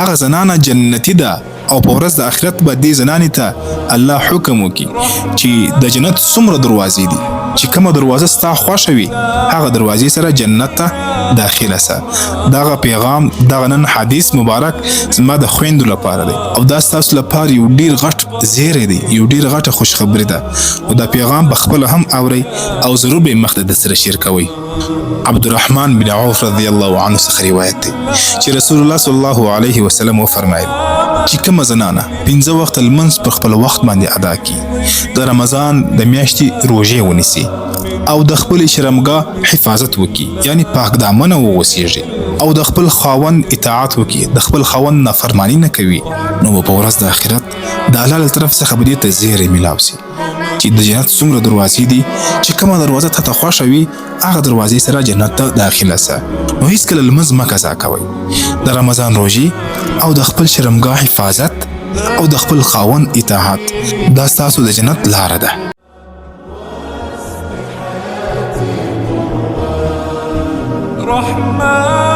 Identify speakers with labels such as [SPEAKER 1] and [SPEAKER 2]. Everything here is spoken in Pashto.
[SPEAKER 1] هغه زنانه جنتي ده او په ورځ د آخرت به دې زنانې ته الله حکم وکړي چې د جنت څومره دروازې دي، چې کومه دروازه ستا خوښه وي هغه دروازې سره جنت ته داخله سه. دغه پیغام، دغه نن حدیث مبارک زما د خویندو لپاره دی او دا ستاسو لپاره یو ډیر غټ زیری دی، یو ډیر غټه خوشخبری ده. نو دا پیغام به خپله هم اورئ او ضرور به یې مخته درسره شیر کوئ. عبدالرحمن بن عوف رضی الله عنه څخه روایت دی چې رسول الله صلی الله علیه وسلم وفرمایل چې کومه زنانه پنځه وخته لمونځ پر خپل وخت باندې ادا کړي، د رمضان د میاشتې روژې ونیسي او د خپلې شرمګاه حفاظت وکړي، یعنی پاک دامنه واوسیږي او د خپل خاوند اطاعت وکړي، د خپل خاوند نافرمانی نه کوي، نو په ورځ د آخرت د الله له طرف څخه به دې ته زیری میلاو سي چې د جنت څومره دروازې دي، چې کومه دروازه تا ته خوښه وي هغه دروازې سره جنت ته داخله سه. نو هیڅکله لمونځ مه قضا کوئ، د رمضان روژې او د خپل شرمګاه حفاظت او د خپل خاوند اطاعت دا ستاسو د جنت لاره ده.
[SPEAKER 2] رحمن.